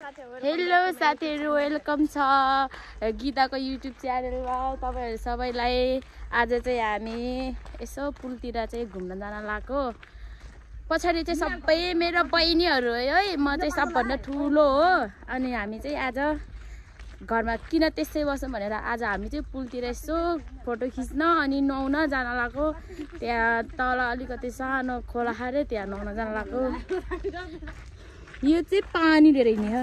Hello साथीहरु, welcome छ गीताको YouTube च्यानलमा तपाईहरु सबैलाई। आज चाहिँ हामी यसो पुलतिर चाहिँ घुम्न जान लागेको। पछाडी चाहिँ सबै मेरो बहिनीहरु है, म चाहिँ सबभन्दा ठुलो हो। अनि हामी चाहिँ आज घरमा किन त्यसै बसौँ भनेर आज हामी चाहिँ पुलतिर यसो फोटो खिच्न अनि नुहाउन जान लागेको। त्यहाँ तल अलिकति सानो खोला खारे त्यहाँ नुहाउन जान लागेको। यो चाहिँ पानी धेरै नि हो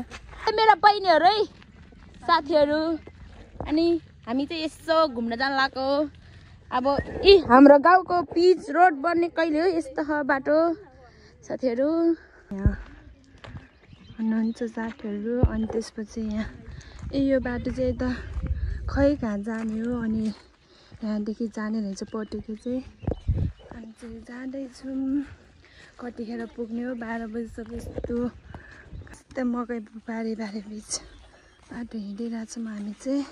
मेरा बहिनीहरु है साथीहरु। अनि हामी चाहिँ यसो घुम्न जान लागेको। अब हाम्रो गाउँको पिच रोड बन्ने कहिले हो यस्तो छ बाटो साथीहरु। यहाँ हुनुहुन्छ साथीहरु। अनि त्यसपछि यहाँ यो बाटो चाहिँ यता खै कहाँ जाने हो। अनि यहाँदेखि जाने रहेछ पटेको चाहिँ। हामी चाहिँ जाँदैछौँ। कतिखेर पुग्ने हो 12 बजिसक्यो। यस्तो मकै बारी बिच बाटो हिँडिरहेछौँ हामी चाहिँ।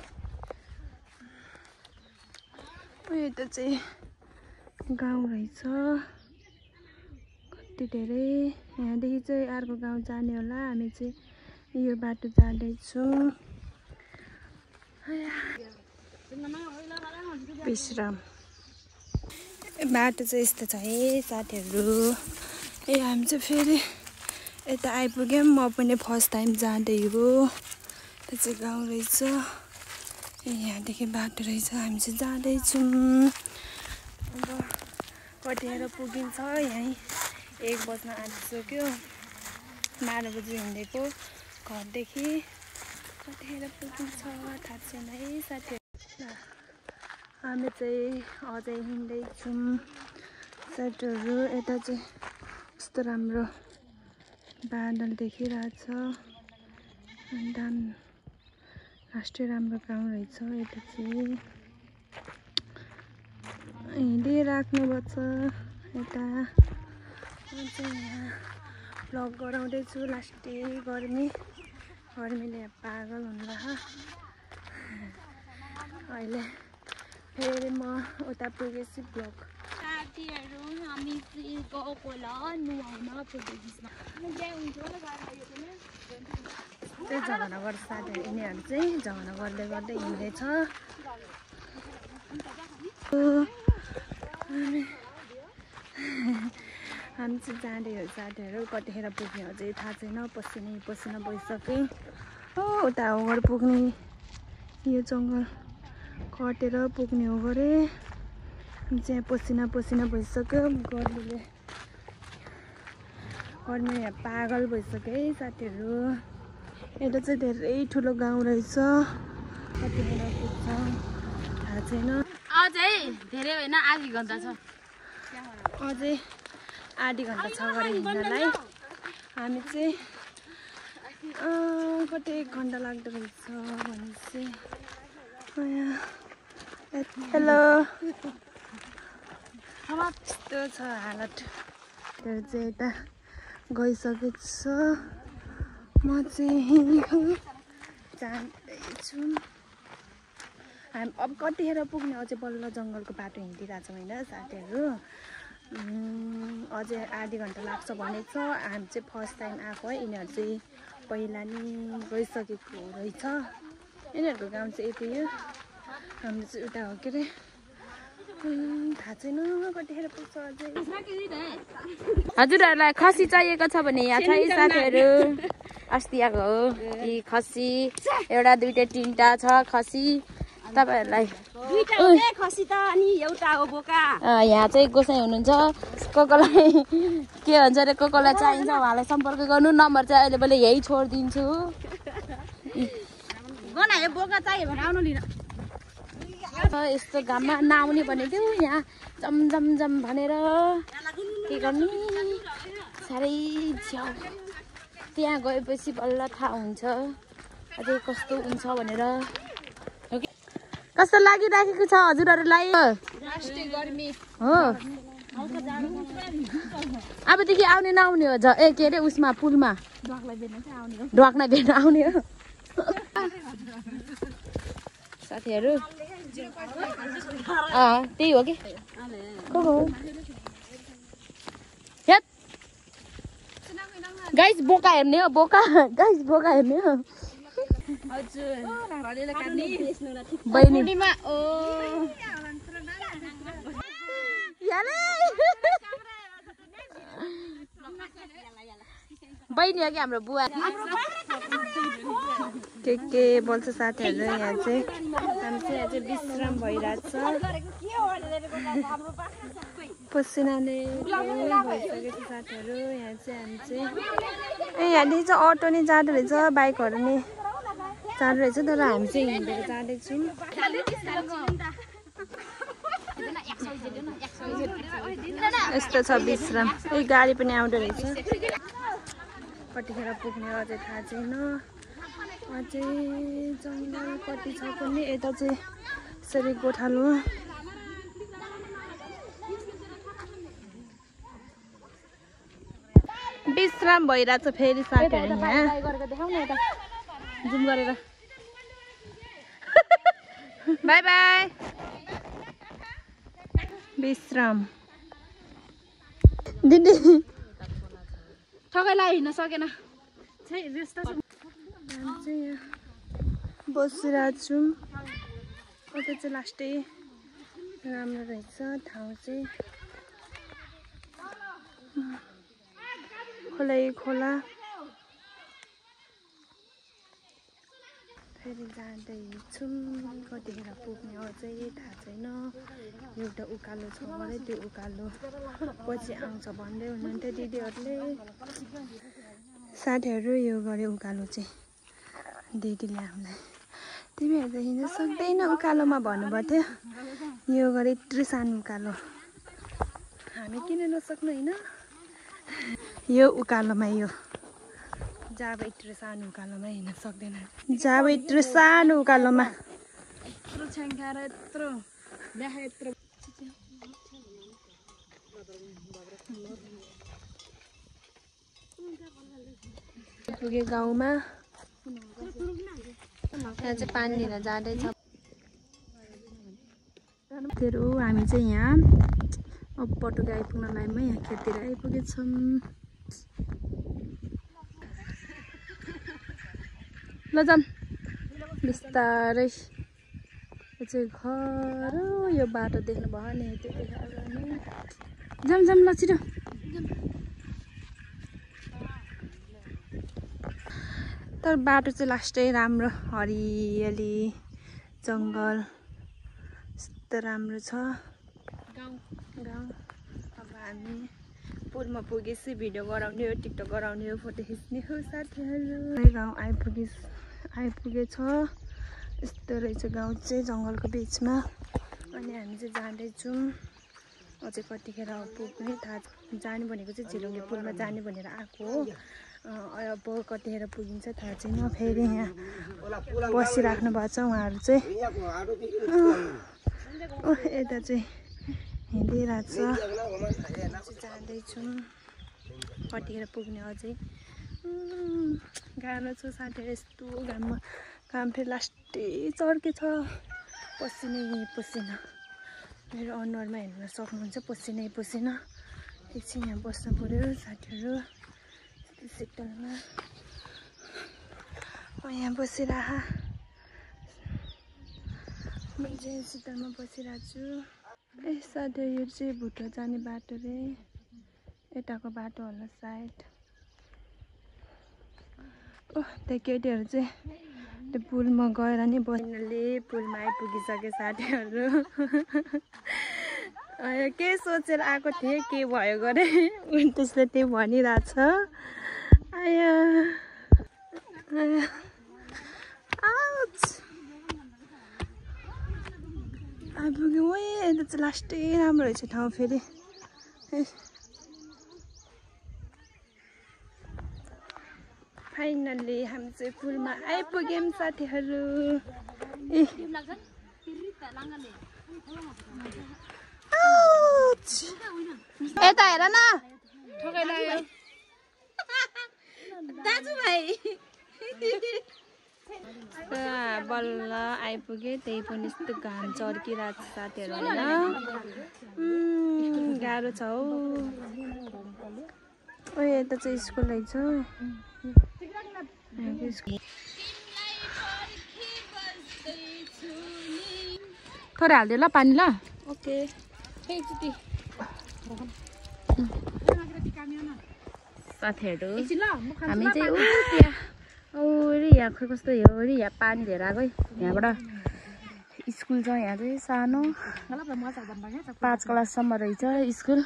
यता चाहिँ गाउँ रहेछ कति धेरै। यहाँदेखि चाहिँ अर्को गाउँ जाने होला। हामी चाहिँ यो बाटो जाँदैछौँ। विश्राम बाटो चाहिँ यस्तो छ है साथीहरु। हामी चाहिँ फेरि यता आइपुग्यौँ। म पनि फर्स्ट टाइम जाँदै हो। त्यो चाहिँ गाउँ रहेछ। यहाँदेखि बाटो रहेछ। हामी चाहिँ जाँदैछौँ। अब कतिखेर पुगिन्छ। यहीँ 1 बज्न आँटिसक्यो। 12 बजी हिँडेको घरदेखि। कतिखेर पुगिन्छ थाहा छैन है साथीहरु। हामी चाहिँ अझै हिँड्दैछौँ साथीहरु। यता चाहिँ कस्तो राम्रो बादल देखिरहेछ। एकदम राष्ट्रिय राम्रो गाउँ रहेछ। यता चाहिँ हिँडिराख्नुपर्छ। यता म चाहिँ यहाँ भ्लग गराउँदैछु। लास्टै गर्मीले पागल हुनुला। अहिले फेरि म उता पुगेछु भ्लग। साथीहरु हामी गएको होला नुहाउन फोटो खिच्न। त्यही झगडा गर्छ साथीहरु। यिनीहरू चाहिँ झगडा गर्दै हिँड्दैछ। हामी चाहिँ जाँदै हो साथीहरु। कतिखेर पुग्ने अझै थाहा छैन। पसिना भइसक्यो। उता होगर पुग्ने यो जङ्गल कटेर पुग्ने हो गरे। हामी चाहिँ पसिना भइसक्यो। गर्मीले पागल भइसक्यो है साथीहरु। यता चाहिँ धेरै ठुलो गाउँ रहेछ। कतिखेर पुग्छ थाहा छैन। अझै धेरै होइन आधी घन्टा छ। अझै आधी घन्टा छ गरे हिँड्नलाई। हामी चाहिँ कति 1 घन्टा लाग्दो रहेछ भनेपछि। हेलो यस्तो छ हालत। त्यो चाहिँ यता गइसकेको छ। म चाहिँ जाँदैछु। हामी अब कतिखेर पुग्ने अझै बल्ल जङ्गलको बाटो हिँडिरहेछौँ होइन साथीहरु। अझै आधी घन्टा लाग्छ भनेको छ। हामी चाहिँ फर्स्ट टाइम आएको है। यिनीहरू चाहिँ पहिला नि गइसकेको रहेछ। यिनीहरूको गाउँ चाहिँ यति हो। हाम्रो चाहिँ उता हो के अरे थाहा छैन कतिखेर पुग्छ अझै। हजुरहरूलाई खसी चाहिएको छ भने यहाँ छ है साथीहरु। अस्ति आएको हो यी खसी। एउटा 2टा 3टा छ खसी तपाईहरुलाई। 2टा हो के खसी त अनि एउटा हो बोका। यहाँ चाहिँ गोसाई हुनुहुन्छ। कोकोलाई के भन्छ रे, कोकोलाई चाहिन्छ उहाँलाई सम्पर्क गर्नु। नम्बर चाहिँ अहिले मैले यही छोडिदिन्छु। गना यो बोका चाहियो भने आउनु लिन। यस्तो घाममा नआउने भनेको थियो। यहाँ जम भनेर के गर्ने साह्रै छ्याउ। त्यहाँ गएपछि बल्ल थाहा हुन्छ अझै कस्तो हुन्छ भनेर। कस्तो लागिराखेको छ हजुरहरूलाई? राष्ट्रिय गर्मी हो। अबदेखि आउने नआउने हो के अरे उसमा पुलमा ढोक्नै बेर्न आउने हो साथीहरु। त्यही हो कि को गाइस बोका हेर्ने हो बोका गाइस बोका हेर्ने हो बहिनीमा बहिनी हो कि हाम्रो बुवा के बोल्छ साथीहरू यहाँ चाहिँ हामी चाहिँ यहाँ चाहिँ विश्राम भइरहेछ पसिनाले भइसकेको छ साथीहरू यहाँ चाहिँ हामी चाहिँ यहाँदेखि चाहिँ अटो नै जाँदो रहेछ बाइकहरू नै जाँदो रहेछ तर हामी चाहिँ हिँडेर जाँदैछौँ यस्तो छ विश्राम गाडी पनि आउँदो रहेछ कतिखेर पुग्ने अझै थाहा छैन अझै जङ्गल कति छ पनि यता चाहिँ यसरी गोठालो विश्राम भइरहेछ फेरि साथीहरू यहाँ जुम गरेर बाई बाई विश्राम दिदी ठगैलाई हिँड्न सकेन बसिरहेको छौँ कता चाहिँ लास्टै राम्रो रहेछ ठाउँ चाहिँ खोलै खोला फेरि जाँदैछौँ कतिखेर पुग्ने अझै थाहा छैन एउटा उकालो छ अरे त्यो उकालो पछि आउँछ भन्दै हुनुहुन्थ्यो दिदीहरूले साथीहरू यो गरे उकालो चाहिँ दिदीले हामीलाई तिमीहरू त हिँड्न सक्दैन उकालोमा भन्नुभएको थियो यो गरे यत्रो सानो उकालो हामी किन नसक्नु होइन यो उकालोमा यो जब यत्रो सानो उकालोमा हिँड्न सक्दैन जब यत्रो सानो उकालोमा पुगे गाउँमा यहाँ चाहिँ पानी लिन जाँदैछ हामी चाहिँ यहाँ अब पटुकी आइपुग्न लाइनमा यहाँ खेततिर आइपुगेछौँ ल जाऊँ बिस्तारै यो चाहिँ घर यो बाटो देख्नु भयो नि त्यतिखेर जाऊँ जाऊँ ल छिटो तर बाटो चाहिँ लास्टै राम्रो हरियाली जङ्गल यस्तो राम्रो छ गाउँ अब हामी पुलमा पुगेपछि भिडियो गराउने हो टिकटक गराउने हो फोटो खिच्ने हो साथीहरू गाउँ आइपुगेछ यस्तो रहेछ गाउँ चाहिँ जङ्गलको बिचमा अनि हामी चाहिँ जाँदैछौँ अझै कतिखेर पुग्ने थाहा जाने भनेको चाहिँ झिलुङ्गे पुलमा जाने भनेर आएको हो अब कतिखेर पुगिन्छ थाहा छैन फेरि यहाँ बसिराख्नु भएको छ उहाँहरू चाहिँ यता चाहिँ हिँडिरहेछ जाँदैछौँ कतिखेर पुग्ने अझै गाह्रो छ साथीहरू यस्तो घाममा घाम फेरि लास्टै चर्के छ पसिना मेरो अनुहारमा हेर्न सक्नुहुन्छ पसिना एकछिन यहाँ बस्नु पऱ्यो साथीहरू शीतलमा यहाँ बसिरह म चाहिँ शीतलमा बसिरहेको छु ए साथीहरू यो चाहिँ भुटो जाने बाटो रे यताको बाटो होला सायद ओह त्यो केटीहरू चाहिँ त्यो पुलमा गएर नि बस्नेले पुलमा आइपुगिसके साथीहरू के सोचेर आएको थिएँ के भयो गरे त्यसले त्यो भनिरहेछ आइपुग्यौँ है यता चाहिँ लास्टै राम्रो रहेछ ठाउँ फेरि फाइनल्ली हामी चाहिँ पुलमा आइपुग्यौँ साथीहरू यता हेर न दाजुभाइ बल्ल आइपुग्यो त्यही पनि यस्तो घाम चर्किरहेको छ साथीहरू होइन गाह्रो छ हौ यता चाहिँ स्कुल रहेछ थोरै हालिदियो ल पानी ल ओके साथीहरू हामी चाहिँ यहाँ खोइ कस्तो यो यहाँ पानी लिएर आएको है यहाँबाट स्कुल छ यहाँ चाहिँ सानो 5 क्लाससम्म रहेछ स्कुल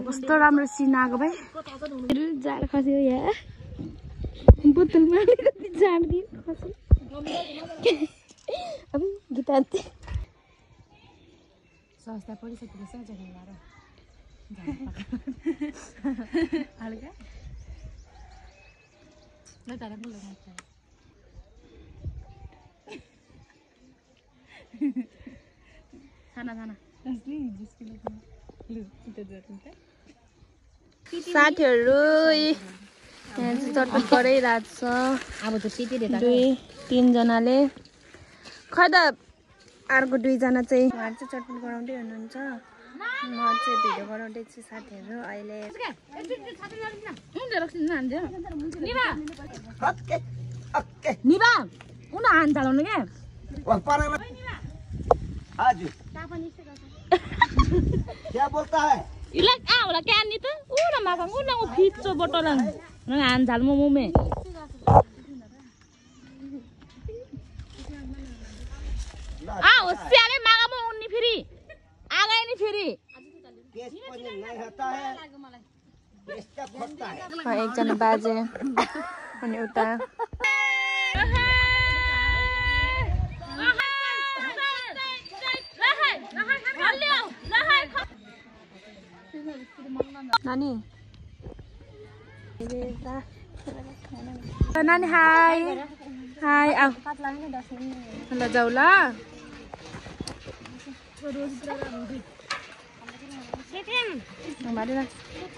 कस्तो राम्रो सिन आएको भाइ जाड खस्यो यहाँ बोतलमा अलिकति जाड दियो खस्यो अब गीता संस्था पढिसकेको छ जग्गा हल्का ल तारा बोल्न खाना साथीहरू यहाँ चाहिँ चटपट गराइरहेको छ अब त 2-3 जनाले खै त अर्को 2 जना चाहिँ उहाँहरू चाहिँ चटपट गराउँदै हुनुहुन्छ म चाहिँ भिडियो गराउँदै छु साथीहरू अहिले निभा उन हान थालाउनु क्या हजुर क्या बोलता है इला होला क्या नि त उ न मागङ उ न उ फिचो बोतल न हान थाल मुमे हो स्याले मागा म उन्नी फेरि आगाइ नि फेरि टेस्ट पनि नहीं होता है टेस्ट का खोजता है एकजना बाजे अनि उता नानी नानी हाई हाई आऊ ल जाऊ ल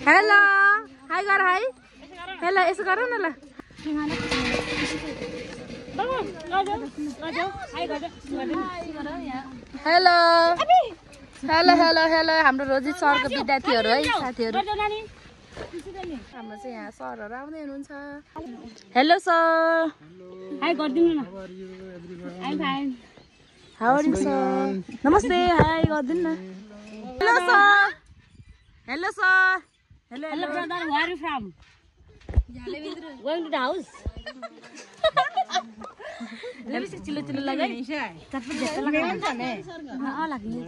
हेलो हाई गर हाई हेलो यसो गर न ल हेलो हेलो हेलो हेलो हाम्रो रोजी सरको विद्यार्थीहरू है साथीहरू हाम्रो चाहिँ यहाँ सरहरू आउँदै हुनुहुन्छ हेलो सर हाई गरिदिनु न हाउ आर यु सर नमस्ते हाई गरिदिनु न hello sir hello sir hello hello brother where are you from going to the house lipstick चिल्लो चिल्लो लगाइ चटपट जस्तो लगाउनु भने लाग्ने त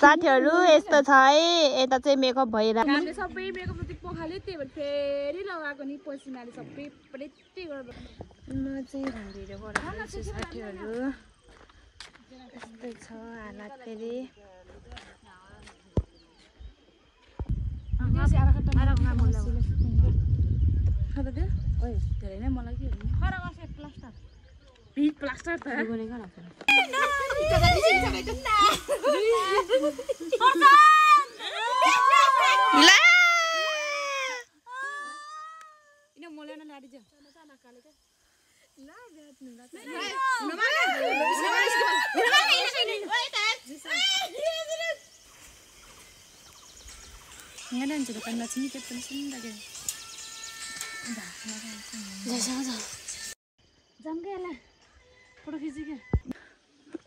साथीहरू यस्तो छ है यता चाहिँ मेकअप भइरहेको हामीले सबै मेकअप जति पखाले त्यही भएर फेरि लगाएको नि पसिनाले सबै प्लेटै गरेर म चाहिँ भिडियो बनाउँछु साथीहरू यस्तै छ हालत फेरि धेरै नै मलाई के प्लास्टर त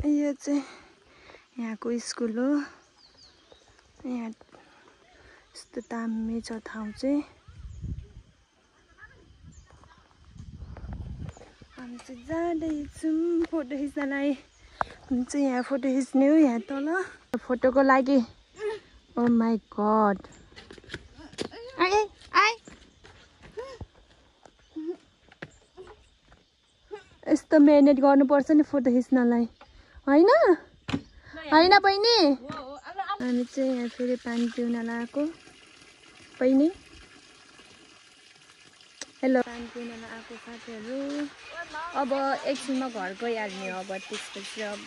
यो चाहिँ यहाँको स्कुल हो यहाँ यस्तो दामी छ ठाउँ चाहिँ हामी चाहिँ जाँदैछौँ फोटो खिच्नलाई हुन्छ यहाँ फोटो खिच्ने हो यहाँ तल फोटोको लागि ओ माई गड यस्तो मेहनत गर्नुपर्छ नि फोटो खिच्नलाई होइन होइन बहिनी हामी चाहिँ यहाँ फेरि पानी पिउन लगाएको बहिनी हेलो पानी पिउन लगाएको साथीहरू अब एकछिनमा घर गइहाल्ने हो अब त्यसपछि अब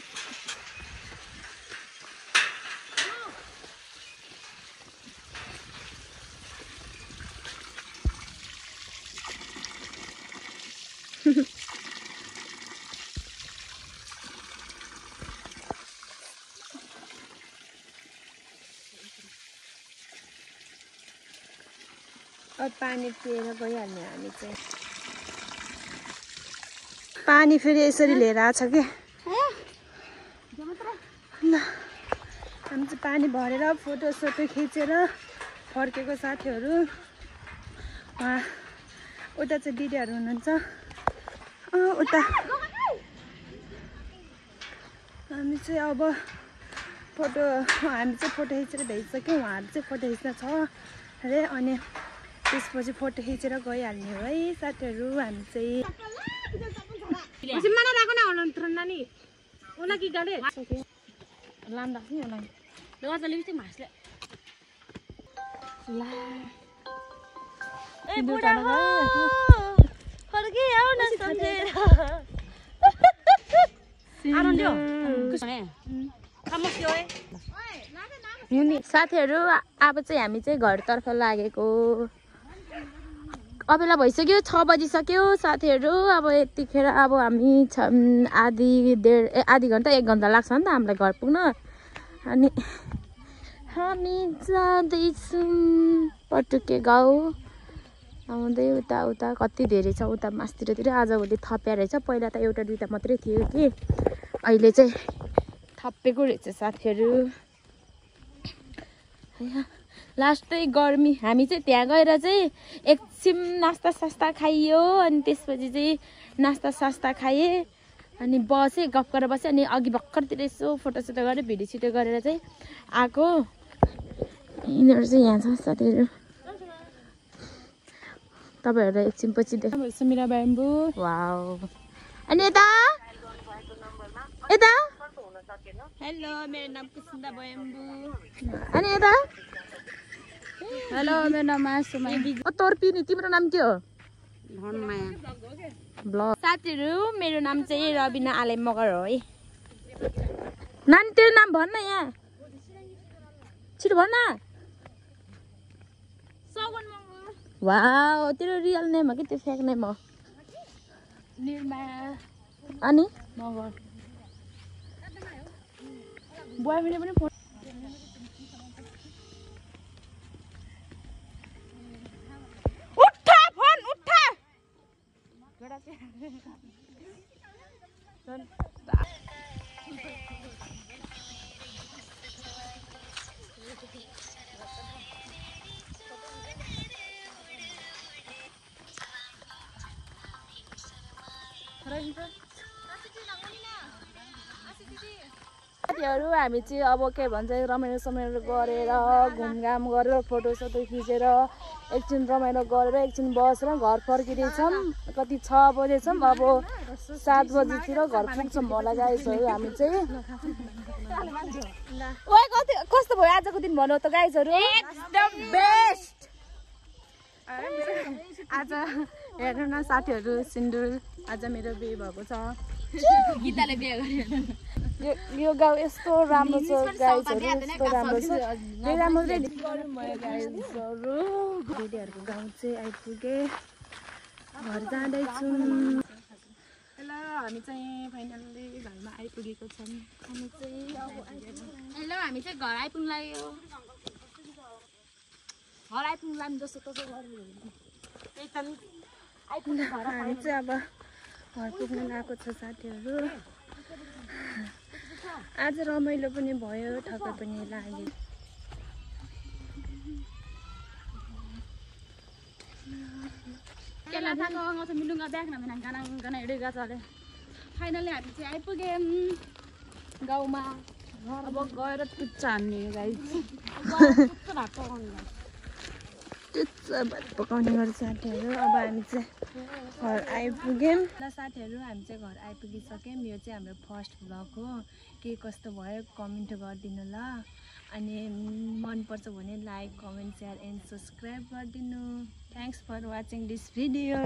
पानी पिएर गइहाल्ने हामी चाहिँ पानी फेरि यसरी लिएर आएको छ क्या ल हामी चाहिँ पानी भरेर फोटोसोटो खिचेर फर्केको साथीहरू उता चाहिँ दिदीहरू हुनुहुन्छ उता हामी चाहिँ अब हामी चाहिँ फोटो खिचेर भ्याइसक्यौँ उहाँहरू चाहिँ फोटो खिच्न छ अरे अनि त्यसपछि फोटो खिचेर गइहाल्ने हो है साथीहरू हामी चाहिँ साथीहरू अब चाहिँ हामी चाहिँ घरतर्फ लागेको अबेला भइसक्यो 6 बजिसक्यो साथीहरू अब यतिखेर अब हामी आधी घन्टा 1 घन्टा लाग्छ नि त हामीलाई घर पुग्न अनि हामी जाँदैछौँ पटुके गाउँ आउँदै उता कति धेरै छ उता मास्तिरतिर आजभोलि थप्या रहेछ पहिला त एउटा दुईटा मात्रै थियो कि अहिले चाहिँ थपेको रहेछ साथीहरू लास्टै गर्मी हामी चाहिँ त्यहाँ गएर चाहिँ एकछिन नास्ता सास्ता खाइयो अनि त्यसपछि चाहिँ नास्ता सास्ता खाएँ अनि बसेँ गफ गरेर बसेँ अनि अघि भर्खरतिर यसो फोटोसोटो गरेर भिडियो सिडियो गरेर चाहिँ आएको यिनीहरू चाहिँ यहाँ छ साथीहरू तपाईँहरूलाई एकछिन पछि देखाउँ समिरा ब्याम्बु वाउ अनि यता हेलो मेरो नाम कुसुन्दा ब्याम्बु अनि यता हेलो मेरो नाम मासुमा तोर पिनी तिम्रो नाम के हो ब्लग साथीहरू मेरो नाम चाहिँ रबिना आले मगर हो है नानी तेरो नाम भन्न यहाँ छिटो भन्न वाउ तेरो रियल नेम हो कि त्यो फेक नेम हो अनि बयमीले पनि फोन साथीहरू हामी चाहिँ अब के भन्छ रमाइलो समाइलो गरेर घुमघाम गरेर फोटोसोटो खिचेर एकछिन रमाइलो गरेर एकछिन बसेर घर फर्किँदैछौँ कति 6 बजेछौँ अब 7 बजीतिर घर पुग्छौँ होला गाइजहरू हामी चाहिँ ओए कस्तो भयो आजको दिन भन्नु त गाइजहरू एकदम बेस्ट आज हेर्नु न साथीहरू सिन्दुर आज मेरो बिहे भएको छ गीताले बिहे गर्यो यो गाउँ यस्तो राम्रो छ गाइजहरू यस्तो राम्रो छ राम्रै भयो गाइजहरू दिदीहरूको गाउँ चाहिँ आइपुगे घर जाँदैछौँ हेलो हामी चाहिँ फाइनल्ली घरमा आइपुगेको छौँ हामी चाहिँ हेलो हामी चाहिँ घर आइपुग्नु लाग्यो घर आइपुग्नु लाग्यो जस्तो तस्तो गरेर हामी चाहिँ अब घर पुग्न लागेको छ साथीहरू आज रमाइलो पनि भयो थकाइ पनि लाग्यो फाइनली हामी चाहिँ आइपुग्यौँ गाउँमा अब गएर टुच्चा हान्ने गाई पकाउने गर्छ साथीहरू अब हामी चाहिँ घर आइपुग्यौँ ल साथीहरू हामी चाहिँ घर आइपुगिसक्यौँ यो चाहिँ हाम्रो फर्स्ट भ्लग हो के कस्तो भयो कमेन्ट गरिदिनु ल अनि मनपर्छ भने like comment share and subscribe गरिदिनु thanks for watching this video